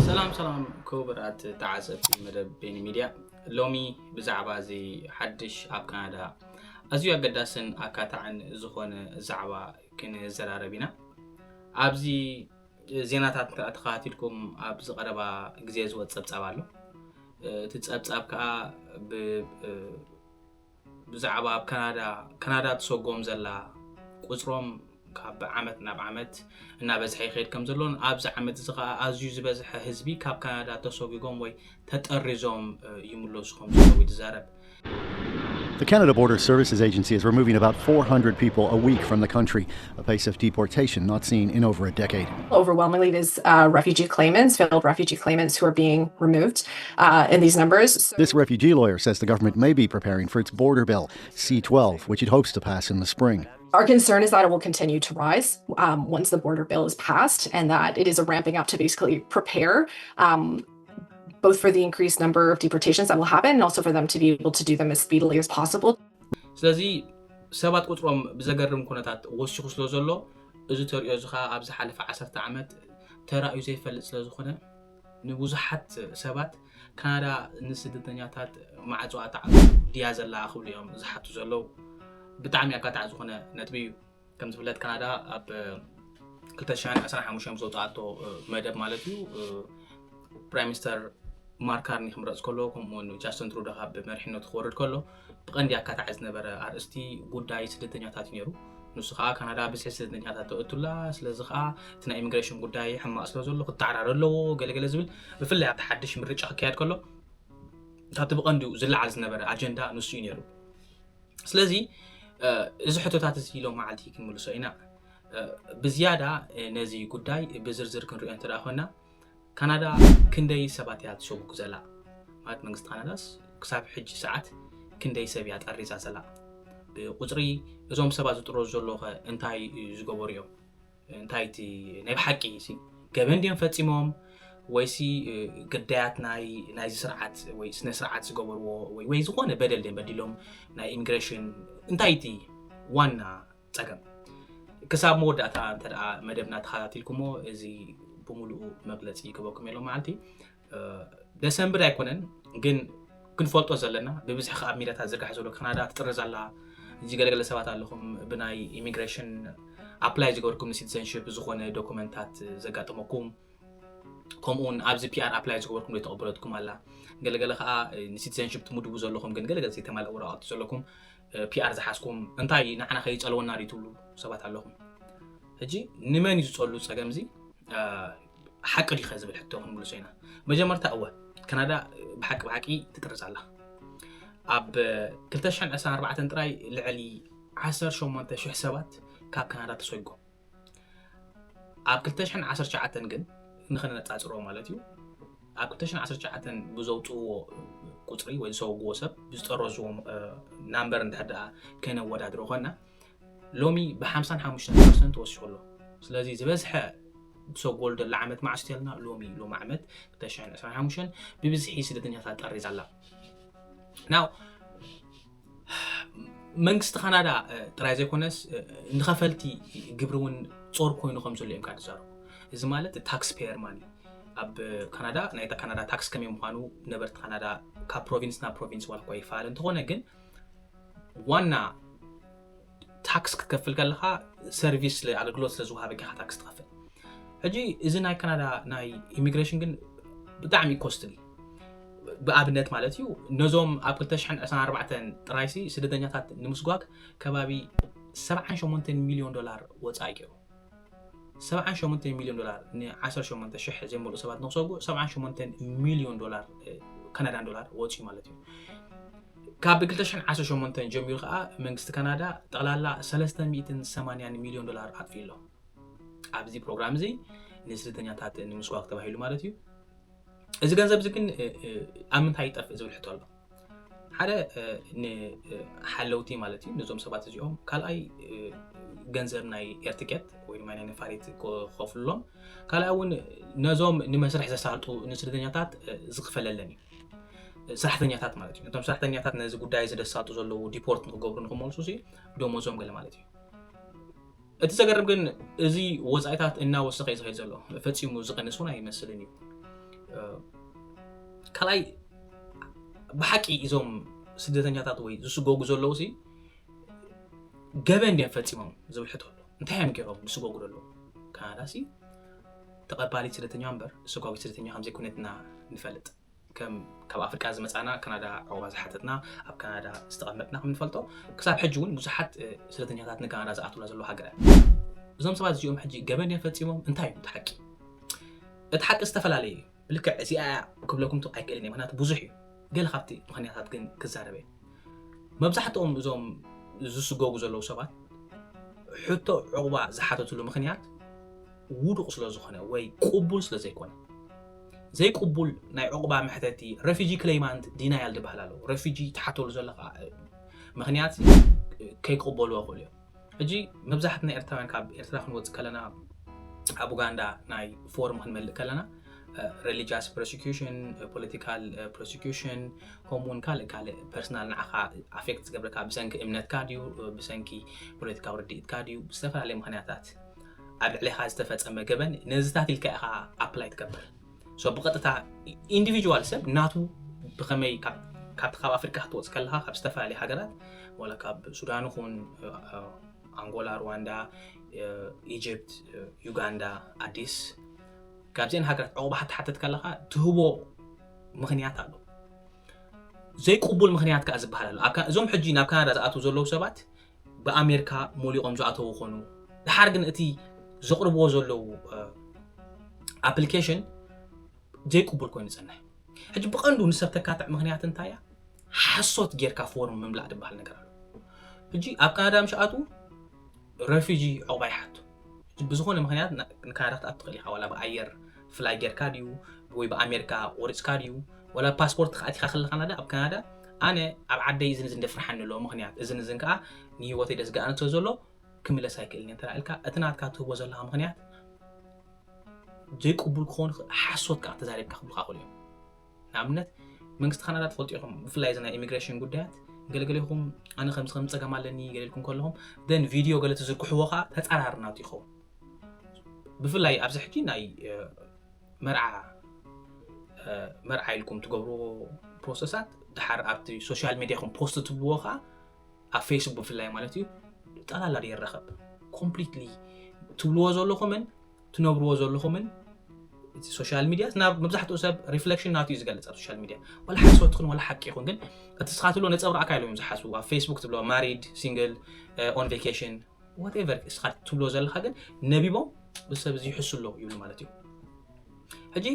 ሰላም ሰላም ክቡራት ተዓዘብቲ መደብ ቤኒ ሚድያ፣ ሎሚ ብዛዕባ እዚ ሓድሽ ኣብ ካናዳ ኣዝዩ ኣገዳስን ኣካታዕን ዝኾነ ዛዕባ ክንዘራረብ ኢና። ኣብዚ ዜናታት እንተ ተኸታቲልኩም ኣብዚ ቀረባ ግዜ ዝወጽእ ጸብጻብ ኣሎ። እቲ ጸብጻብ ከኣ ብ- ብዛዕባ ኣብ ካናዳ ካናዳ ትሰጎም ዘላ ቁጽሮም ካብ ዓመት ናብ ዓመት እናበዝሐ ይኸይድ ከም ዘሎን ኣብዚ ዓመት እዚ ከኣ ኣዝዩ ዝበዝሐ ህዝቢ ካብ ካናዳ ተሰጒጎም ወይ ተጠሪዞም ይምለሱ ከም ዘለዉ እዩ ዝዛረብ። The Canada Border Services Agency is removing about four hundred people a week from the country, a pace of deportation not seen in over a decade. Overwhelmingly, it is uh, refugee claimants, failed refugee claimants who are being removed uh, in these numbers. So This refugee lawyer says the government may be preparing for its border bill, C twelve, which it hopes to pass in the spring. Our concern is that it will continue to rise um, once the border bill is passed, and that it is a ramping up to basically prepare um, both for the increased number of deportations that will happen and also for them to be able to do them as speedily as possible. ስለዚ ሰባት ቁፅሮም ብዘገርም ኩነታት ወሲኹ ስለ ዘሎ፣ እዚ ተሪኦ እዚ ከዓ ኣብ ዝሓለፈ ዓሰርተ ዓመት ተራእዩ ዘይፈልጥ ስለ ዝኾነ፣ ንብዙሓት ሰባት ካናዳ ንስደተኛታት ማዕፅዋ ተዓፁ ድያ ዘላ ክብሉ እዮም ዝሓቱ ዘለዉ። ብጣዕሚ ኣካታዕ ዝኾነ ነጥቢ እዩ። ከም ዝፍለጥ ካናዳ ኣብ ክልተ ሽሕን ዕስራን ሓሙሽተን ብዘውፅኣቶ መደብ ማለት እዩ፣ ፕራይም ሚኒስተር ማርክ ካርኒ ክምረፅ ከሎ፣ ከምኡ እውን ጃስትን ትሩዶ ካብ መሪሕነቱ ክወርድ ከሎ፣ ብቐንዲ ኣካታዒ ዝነበረ ኣርእስቲ ጉዳይ ስደተኛታት እዩ ነይሩ። ንሱ ከዓ ካናዳ ብዝሒ ስደተኛታት ተእቱላ፣ ስለዚ ከዓ እቲ ናይ ኢሚግሬሽን ጉዳይ ሕማቕ ስለ ዘሎ ክተዓራረ ኣለዎ ገለገለ ዝብል፣ ብፍላይ ኣብቲ ሓድሽ ምርጫ ክካየድ ከሎ ካብቲ ብቐንዱ ዝለዓል ዝነበረ ኣጀንዳ ንሱ እዩ ነይሩ። ስለዚ እዚ ሕቶታት እዚ ሎም መዓልቲ ክንምልሶ ኢና። ብዝያዳ ነዚ ጉዳይ ብዝርዝር ክንሪኦ እንተ ኮይና፣ ካናዳ ክንደይ ሰባት እያ ትሰጉግ ዘላ? ማለት መንግስቲ ካናዳስ ክሳብ ሕጂ ሰዓት ክንደይ ሰብ እያ ጠሪዛ ዘላ? ብቁፅሪ እዞም ሰባት ዝጥረዙ ዘለዉ ከ እንታይ ዝገበሩ እዮም? እንታይ እቲ ናይ ብሓቂ ሲ ገበን ድዮም ፈፂሞም ወይሲ ግዳያት ናይ ናይዚ ስርዓት ወይ ስነ ስርዓት ዝገበርዎ ወይ ወይ ዝኾነ በደል ድዮም በዲሎም ናይ ኢሚግሬሽን እንታይ እቲ ዋና ፀገም? ክሳብ መወዳእታ እንተ ደኣ መደብና ተኸታቲልኩሞ እዚ ብምሉኡ መግለፂ ክበኩም የሎ መዓልቲ ደሰምብር ኣይኮነን ግን ክንፈልጦ ዘለና ብብዝሒ ከኣ ኣብ ሚድያታት ዝርጋሕ ዘሎ ካናዳ ትጥርዝ ኣላ። እዚ ገለገለ ሰባት ኣለኹም ብናይ ኢሚግሬሽን ኣፕላይ ዝገበርኩም ንሲቲዘንሽፕ ዝኾነ ዶኩመንታት ዘጋጠመኩም፣ ከምኡውን ኣብዚ ፒኣር ኣፕላይ ዝገበርኩም ዘይተቐበለትኩም ኣላ። ገለገለ ከዓ ንሲቲዘንሽፕ ትምድቡ ዘለኹም ግን ገለገለ ዘይተማልእ ወረቐት ዘለኩም ፒኣር ዝሓዝኩም እንታይ ንዓና ከይፀልወና ድዩ ትብሉ ሰባት ኣለኹም። ሕጂ ንመን እዩ ዝፀሉ ፀገም እዚ ሓቂ ዲኸ ዝብል ሕቶ ክንምልሶ ኢና። መጀመርታ እወ ካናዳ ብሓቂ ብሓቂ ትጥርዝ ኣላ። ኣብ ክልተ ሽሕን ዕስራን ኣርባዕተን ጥራይ ልዕሊ ዓሰርተ ሸሞንተ ሽሕ ሰባት ካብ ካናዳ ተሰጎም። ኣብ ክልተ ሽሕን ዓሰርተ ትሽዓተን ግን ንኽነነፃፅሮ ማለት እዩ ኣብ ክልተ ሽሕን ዓሰርተ ትሽዓተን ብዘውፅእዎ ቁፅሪ ወይ ዝሰውግዎ ሰብ ብዝጠረዝዎም ናምበር እንድሕር ደኣ ከነወዳድሮ ኮና ሎሚ ብ55 ፐርሰንት ወሲኹ ኣሎ። ስለዚ ዝበዝሐ ብሰጎል ደሎ ዓመት መዓስ ተልና ሎሚ ሎም ዓመት ክልተ ሽሕን ዕስራን ሓሙሽተን ብብዝሒ ስደተኛታት ጠሪዛ ኣላ። ናው መንግስቲ ካናዳ ጥራይ ዘይኮነስ ንኸፈልቲ ግብሪ እውን ጾር ኮይኑ ከም ዘሎ እዮም ካብ ዝዛረቡ። እዚ ማለት ታክስ ፔየር ማኒ ኣብ ካናዳ ናይታ ካናዳ ታክስ ከመይ ምዃኑ ነበርቲ ካናዳ ካብ ፕሮቪንስ ናብ ፕሮቪንስ ዋላ እኳ ይፈላለ እንተኾነ ግን ዋና ታክስ ክትከፍል ከለኻ ሰርቪስ ኣገልግሎት ስለ ዝወሃበካ ኢኻ ታክስ ትኸፍል። ሕጂ እዚ ናይ ካናዳ ናይ ኢሚግሬሽን ግን ብጣዕሚ ኮስትሊ ብኣብነት ማለት እዩ ነዞም ኣብ ክልተ ሽሕን ዕስራን ኣርባዕተን ጥራይሲ ስደተኛታት ንምስጓግ ከባቢ ሰብዓን ሸሞንተን ሚልዮን ዶላር ወፃኢ ገይሩ። ሰብዓን ሸሞንተን ሚልዮን ዶላር ን ዓሰርተ ሸሞንተ ሽሕ ዘይመልኡ ሰባት ንክሰጉ ሰብዓን ሸሞንተን ሚልዮን ዶላር ካናዳን ዶላር ወፂኡ ማለት እዩ። ካብ ክልተ ሽሕን ዓሰርተ ሸሞንተን ጀሚሩ ከዓ መንግስቲ ካናዳ ጠቕላላ ሰለስተ ሚእትን ሰማንያን ሚልዮን ዶላር ኣጥፊኡ ኣሎ። ኣብዚ ፕሮግራም እዚ ንስደተኛታት ንምስጓግ ተባሂሉ ማለት እዩ። እዚ ገንዘብ እዚ ግን ኣብ ምንታይ ይጠፍእ ዝብል ሕቶ ኣሎ። ሓደ ንሓለውቲ ማለት እዩ ነዞም ሰባት እዚኦም፣ ካልኣይ ገንዘብ ናይ ኤርትኬት ወይ ድማ ናይ ነፋሪት ክኸፍሉሎም፣ ካልኣይ እውን ነዞም ንመስርሕ ዘሳልጡ ንስደተኛታት ዝኽፈለለን እዩ። ሰራሕተኛታት ማለት እዩ። ነቶም ሰራሕተኛታት ነዚ ጉዳይ እዚ ዘሳልጡ ዘለዉ ዲፖርት ንክገብሩ ንክመልሱ ሲ ደሞዞም ገለ ማለት እዩ። እቲ ዘገርም ግን እዚ ወፃኢታት እናወሰኸ እዩ ዝኸይድ ዘሎ። ፈፂሙ ዝቕንስ እውን ኣይመስልን እዩ። ካልኣይ፣ ብሓቂ እዞም ስደተኛታት ወይ ዝስጎጉ ዘለዉ ሲ ገበን ድዮም ፈፂሞም ዝብል ሕቶ ኣሎ። እንታይ እዮም ገይሮም ዝስጎጉ ዘለዉ? ካናዳ ሲ ተቐባሊት ስደተኛ እምበር ሰጓጉ ስደተኛ ከም ዘይኮነት ኢና ንፈልጥ። ከም ካብ ኣፍሪቃ ዝመፃና ካናዳ ዕቑባ ዝሓተትና፣ ኣብ ካናዳ ዝተቐመጥና ከም ንፈልጦ፣ ክሳብ ሕጂ እውን ብዙሓት ስደተኛታት ንካናዳ ዝኣትውላ ዘለዉ ሃገር እያ። እዞም ሰባት እዚኦም ሕጂ ገበን እዮም ፈፂሞም? እንታይ እዩ እቲ ሓቂ? እቲ ሓቂ ዝተፈላለየ እዩ። ብልክዕ እዚኣ እያ ክብለኩም ኣይክእልን እየ፣ ምክንያቱ ብዙሕ እዩ። ገለ ካብቲ ምክንያታት ግን ክዛረበ። መብዛሕትኦም እዞም ዝስጎጉ ዘለዉ ሰባት ሕቶ ዕቑባ ዝሓተትሉ ምክንያት ውዱቕ ስለ ዝኾነ ወይ ቅቡል ስለ ዘይኮነ። ዘይቅቡል ናይ ዕቑባ መሕተቲ፣ ረፊጂ ክሌማንት ዲናያል ዝበሃል ኣሎ። ረፊጂ ትሓተሉ ዘለኻ ምክንያት ከይቅበልዎ ይኽእሉ እዮም። ሕጂ መብዛሕትና ኤርትራውያን ካብ ኤርትራ ክንወፅእ ከለና ኣብ ኡጋንዳ ናይ ፎርም ክንመልእ ከለና religious persecution፣ political persecution፣ ከምኡ እውን ካልእ ካልእ ፐርሰናል ንዓኻ ኣፌክት ዝገብረካ ብሰንኪ እምነትካ ድዩ፣ ብሰንኪ ፖለቲካዊ ርድኢትካ ድዩ፣ ብዝተፈላለየ ምክንያታት ኣብ ልዕሌኻ ዝተፈፀመ ገበን ነዚታት ኢልካ ኢኻ ኣፕላይ ትገብር። ሶ ብቐጥታ ኢንዲቪጁዋል ሰብ ናቱ ብኸመይ ካብ ካብቲ ካብ ኣፍሪካ ክትወፅ ከለካ ካብ ዝተፈላለዩ ሃገራት ዋላ ካብ ሱዳን ይኹን ኣንጎላ፣ ሩዋንዳ፣ ኢጅፕት፣ ዩጋንዳ፣ ኣዲስ፣ ካብዚአን ሃገራት ዕቑባ ክትሓተት ከለካ ትህቦ ምክንያት ኣሎ። ዘይቅቡል ምክንያት ከዓ ዝበሃል ኣሎ። እዞም ሕጂ ናብ ካናዳ ዝኣትዉ ዘለዉ ሰባት ብኣሜሪካ ሞሊቖም ዝኣተዉ ይኾኑ። ድሓር ግን እቲ ዘቕርብዎ ዘለዉ ኣፕሊኬሽን ዘይቅቡል ኮይኑ ይጸንሕ። ሕጂ ብቐንዱ ንሰብ ተካትዕ ምክንያት እንታይ እያ? ሓሶት ጌርካ ፎርም ምምላእ ዝበሃል ነገር ኣሎ። ሕጂ ኣብ ካናዳ ምሽ ኣትዉ ረፊጂ ዕቑባ ይሓቱ። ብዝኾነ ምክንያት ንካናዳ ክትኣቱ ትኽእል ኢኻ። ዋላ ብኣየር ፍላይ ጌርካ ድዩ ወይ ብኣሜሪካ ቆሪፅካ ድዩ፣ ዋላ ፓስፖርት ከኣቲኻ ከለካ ናዳ ኣብ ካናዳ ኣነ ኣብ ዓደይ እዝን እዝን ደፍርሓኒ ኣለዎ ምክንያት እዝን እዝን ከዓ ንህይወተይ ደስጋኣኒ ስለ ዘሎ ክምለስ ኣይክእልን እየ እንተላኢልካ እቲ ናትካ ትህቦ ዘለካ ምክንያት ዘይቅቡል ክኾኑ ሓሶት ከዓ ተዛሪብካ ክብሉካ ክእሉ እዮም። ንኣብነት መንግስቲ ካናዳ ትፈልጡ ኢኹም፣ ብፍላይ እዚ ናይ ኢሚግሬሽን ጉዳያት ገለገሌኹም ኣነ ከምዚ ከም ፀገም ኣለኒ ገሌልኩም ከለኹም ደን ቪድዮ ገለ ትዝርግሕዎ ከዓ ተፃራርናቱ ይኸውን። ብፍላይ ኣብዚ ሕጂ ናይ መርዓ መርዓ ኢልኩም ትገብርዎ ፕሮሰሳት ድሓር ኣብቲ ሶሻል ሚዲያኹም ፖስት ትብልዎ ከዓ ኣብ ፌስቡክ ብፍላይ ማለት እዩ ጠላላ ይረኸብ። ኮምፕሊትሊ ትብልዎ ዘለኹምን ትነብርዎ ዘለኹምን ሶሻል ሚዲያ ናብ መብዛሕትኡ ሰብ ሪፍሌክሽን ናቱ እዩ ዝገልፅ ኣብ ሶሻል ሚዲያ። ዋላ ሓሶት ይኹን ዋላ ሓቂ ይኹን ግን እቲ ስኻ ትብሎ ነፀብራእካ ኢሎም እዮም ዝሓስቡ። ኣብ ፌስቡክ ትብሎ ማሪድ ሲንግል ኦን ቬኬሽን ዋቴቨር እስኻ ትብሎ ዘለካ ግን ነቢቦም እዚ ሰብ እዚ ይሕሱ ኣሎ ይብሉ ማለት እዩ። ሕጂ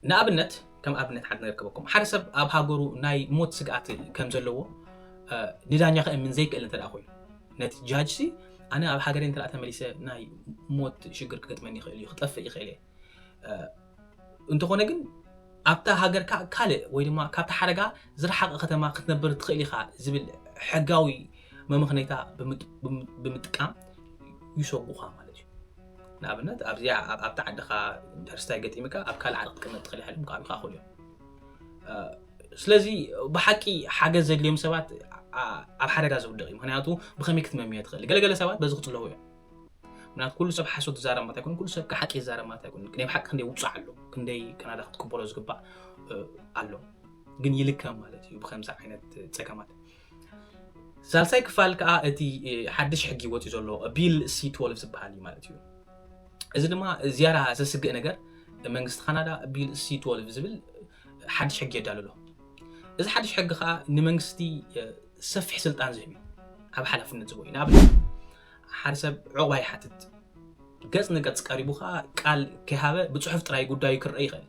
ንኣብነት ከም ኣብነት ሓንቲ ነገር ክበኩም ሓደ ሰብ ኣብ ሃገሩ ናይ ሞት ስግኣት ከም ዘለዎ ንዳኛ ከእምን ዘይክእል እንተ ኮይኑ ነቲ ጃጅ ሲ ኣነ ኣብ ሃገረ እንተ ተመሊሰ ናይ ሞት ሽግር ክገጥመኒ ይኽእል እዩ ክጠፍእ ይኽእል እየ እንተኾነ ግን ኣብታ ሃገርካ ካልእ ወይ ድማ ካብቲ ሓደጋ ዝረሓቐ ከተማ ክትነብር ትኽእል ኢኻ ዝብል ሕጋዊ መመኽነይታ ብምጥቃም ይሰጉኻ ማለት እዩ። ንኣብነት ኣብዚኣ ኣብታ ዓድኻ ድሕርስታይ ገጢምካ ኣብ ካልእ ዓዲ ክትቅመጥ ትኽእል ኢኻ ኢሎም ክኣብኻ ክእሉ እዮም። ስለዚ ብሓቂ ሓገዝ ዘድልዮም ሰባት ኣብ ሓደጋ ዝውድቕ እዩ። ምክንያቱ ብኸመይ ክትመምዮ ትኽእል? ገለገለ ሰባት በዚ ክፅለዉ እዮም። ምክንያቱ ኩሉ ሰብ ሓሶት ዝዛረብ ማለት ኣይኮነ፣ ኩሉ ሰብ ሓቂ ዝዛረብ ማለት ኣይኮነ። ናይ ብሓቂ ክንደይ ውፃዕ ኣሎ፣ ክንደይ ካናዳ ክትቅበሎ ዝግባእ ኣሎ፣ ግን ይልከም ማለት እዩ ብከምዚ ዓይነት ፀገማት። ሳልሳይ ክፋል ከዓ እቲ ሓድሽ ሕጊ ወፂኡ ዘሎ ቢል ሲ ትወልቭ ዝበሃል እዩ ማለት እዩ። እዚ ድማ ዝያዳ ዘስግእ ነገር መንግስቲ ካናዳ ቢል ሲ ትወልቭ ዝብል ሓድሽ ሕጊ የዳሉ ኣሎ። እዚ ሓድሽ ሕጊ ከዓ ንመንግስቲ ሰፊሕ ስልጣን ዝህብ እዩ፣ ኣብ ሓላፍነት ዝቦ እዩ። ንኣብነት ሓደ ሰብ ዕቑባ ይሓትት፣ ገፅ ንገፅ ቀሪቡ ከዓ ቃል ከይሃበ ብፅሑፍ ጥራይ ጉዳዩ ክረአ ይኽእል።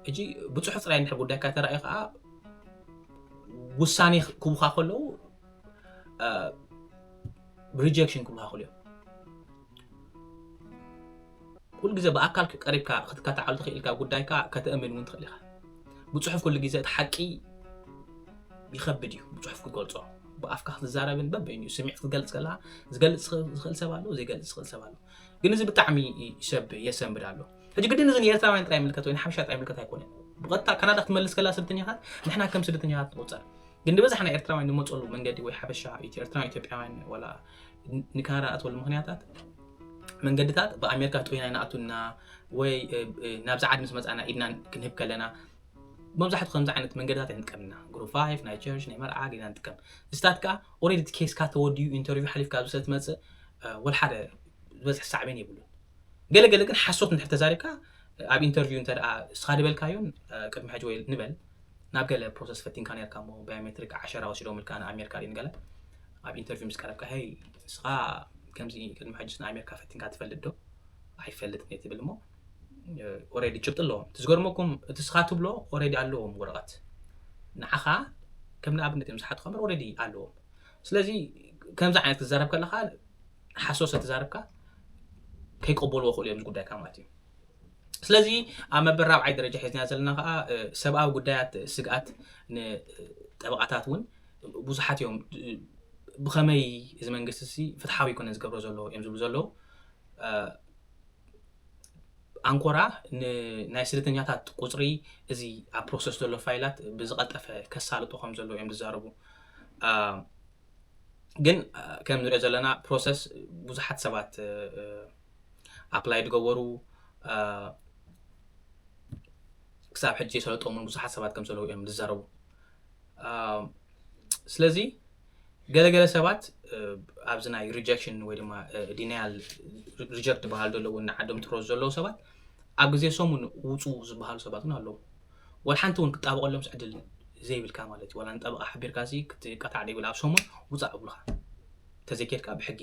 ሕጂ ብፅሑፍ ጥራይ እንድሕር ጉዳይካ ተራእዩ ከዓ ውሳኔ ክቡካ ከለዉ ሪጀክሽን ክቡካ ከለዉ ኩሉ ግዜ ብኣካል ቀሪብካ ክትከታተዓሉ ትኽእል ኢልካ ጉዳይካ ከተእምን እውን ትኽእል ኢኻ። ብፅሑፍ ኩሉ ግዜ እቲ ሓቂ ይኸብድ እዩ። ብፅሑፍ ክትገልፆ ብኣፍካ ክትዛረብን በበይኑ እዩ ስሚዕት ክትገልፅ ከለካ ዝገልፅ ዝኽእል ሰብ ኣሎ፣ ዘይገልፅ ዝኽእል ሰብ ኣሎ። ግን እዚ ብጣዕሚ ሰብ የሰንብድ ኣሎ። ሕጂ ግድን እዚ ንኤርትራውያን ጥራይ ይምልከት ወይ ንሓበሻ ጥራይ ይምልከት ኣይኮነን። ብቐጥታ ካናዳ ክትመልስ ከላ ስደተኛታት ንሕና ከም ስደተኛታት ንቑፀር። ግን ንበዝሓ ናይ ኤርትራውያን ንመፀሉ መንገዲ ወይ ሓበሻ ኤርትራውያን ኢትዮጵያውያን ዋላ ንካናዳ ኣትወሉ ምክንያታት መንገድታት ብኣሜሪካ ጥሩይና ይንኣቱና ወይ ናብዚ ዓዲ ምስ መፃና ኢድና ክንህብ ከለና መብዛሕትኡ ከምዚ ዓይነት መንገድታት ኣይንጥቀምና። ግሩፕ ፋይቭ ናይ ቸርች ናይ መርዓ ጌና ንጥቀም። እስታት ከዓ ኦሬዲ እቲ ኬስካ ተወዲኡ ኢንተርቪው ሓሊፍካ ኣብዚ ስለትመፅእ ወልሓደ ዝበፅሕ ሳዕቤን የብሉን። ገለገለ ግን ሓሶት እንድሕር ተዛሪብካ ኣብ ኢንተርቪው እንተ እስኻ ድበልካዮን ቅድሚ ሕጂ ወይ ንበል ናብ ገለ ፕሮሰስ ፈቲንካ ነርካ ሞ ባዮሜትሪክ ዓሸራ ወሲዶምልካ ንኣሜሪካ ሪን ገለ ኣብ ኢንተርቪው ምስ ቀረብካ ሄይ ንስኻ ከምዚ ቅድሚ ሕጅስ ንኣሜሪካ ፈቲንካ ትፈልጥ ዶ? ኣይፈልጥን እየ ትብል እሞ ኦሬዲ ጭብጢ ኣለዎም። እቲ ዝገርመኩም እቲ ስኻ ትብሎ ኦሬዲ ኣለዎም ወረቐት ንዓኻ ከም ንኣብነት እዮም ዝሓትኻ እምበር ኦሬዲ ኣለዎም። ስለዚ ከምዚ ዓይነት ክትዛረብ ከለኻ ሓሶ ስለ ተዛረብካ ከይቀበልዎ ክእሉ እዮም እዚ ጉዳይካ ማለት እዩ። ስለዚ ኣብ መበል ራብዓይ ደረጃ ሒዝና ዘለና ከዓ ሰብኣዊ ጉዳያት ስግኣት ንጠበቃታት እውን ብዙሓት እዮም ብኸመይ እዚ መንግስቲ ሲ ፍትሓዊ ይኮነ ዝገብሮ ዘሎ እዮም ዝብሉ ዘለዉ። ኣንኮራ ናይ ስደተኛታት ቁፅሪ እዚ ኣብ ፕሮሰስ ዘሎ ፋይላት ብዝቐልጠፈ ከሳልጦ ከም ዘሎ እዮም ዝዛረቡ። ግን ከም ንሪኦ ዘለና ፕሮሰስ ብዙሓት ሰባት ኣፕላይ ዝገበሩ ክሳብ ሕጂ የሰለጦምን ብዙሓት ሰባት ከም ዘለዉ እዮም ዝዛረቡ። ስለዚ ገለገለ ሰባት ኣብዚ ናይ ሪጀክሽን ወይ ድማ ዲናያል ሪጀክት ዝበሃል ዘለዉ ንዓዶም ትሮ ዘለዉ ሰባት ኣብ ግዜ ሰሙን ውፁ ዝበሃሉ ሰባት እውን ኣለዉ። ወላ ሓንቲ እውን ክጣበቀሎም ዕድል ዘይብልካ ማለት እዩ። ዋላ ንጠበቃ ሓቢርካ ሲ ክትቀጣዕ ዘይብል ኣብ ሰሙን ውፃእ ይብሉካ። ተዘይኬድካ ብሕጊ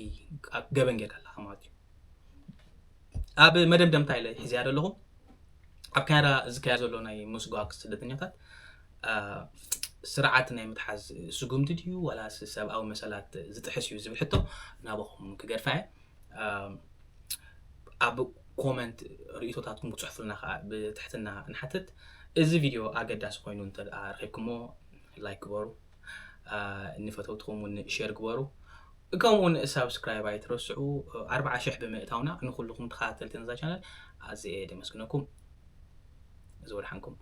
ገበን ጌርካ ኣለካ ማለት እዩ። ኣብ መደምደምታ ኢለ ሒዝያ ዘለኹ ኣብ ካናዳ ዝካየድ ዘሎ ናይ ምስጓግ ስደተኛታት ስርዓት ናይ ምትሓዝ ስጉምቲ ድዩ ዋላ ሰብኣዊ መሰላት ዝጥሕስ እዩ ዝብል ሕቶ ናባኹም ክገድፋ እየ። ኣብ ኮመንት ርእቶታትኩም ክፅሕፉልና ከዓ ብትሕትና ንሓትት። እዚ ቪድዮ ኣገዳሲ ኮይኑ እንተ ረኪብኩሞ ላይክ ግበሩ፣ ንፈተውትኩም እውን ሼር ግበሩ። ከምኡውን ሳብስክራይብ ኣይትረስዑ። ኣርባዓ ሽሕ ብምእታውና ንኩልኩም ተኸታተልቲ ነዛ ቻነል ኣዝየ የመስግነኩም። ዝወድሓንኩም።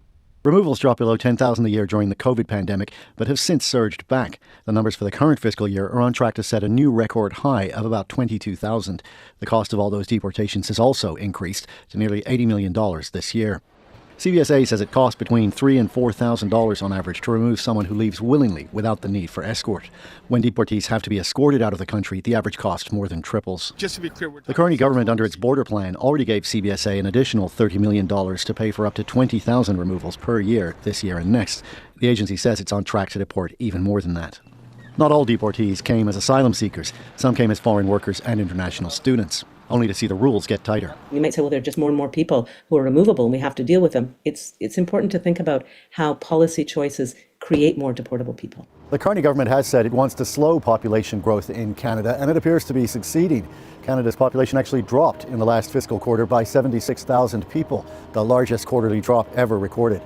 Removals dropped below ten thousand a year during the COVID pandemic, but have since surged back. The numbers for the current fiscal year are on track to set a new record high of about twenty-two thousand. The cost of all those deportations has also increased to nearly eighty million dollars this year. C B S A says it costs between three and four thousand dollars on average to remove someone who leaves willingly without the need for escort. When deportees have to be escorted out of the country, the average cost more than triples. Just to be clear, the Carney government, under its border plan, already gave C B S A an additional thirty million dollars to pay for up to twenty thousand removals per year this year and next. The agency says it's on track to deport even more than that. Not all deportees came as asylum seekers. Some came as foreign workers and international students, only to see the rules get tighter. You might say, well, there are just more and more people who are removable and we have to deal with them. It's, it's important to think about how policy choices create more deportable people. The Carney government has said it wants to slow population growth in Canada, and it appears to be succeeding. Canada's population actually dropped in the last fiscal quarter by seventy-six thousand people, the largest quarterly drop ever recorded.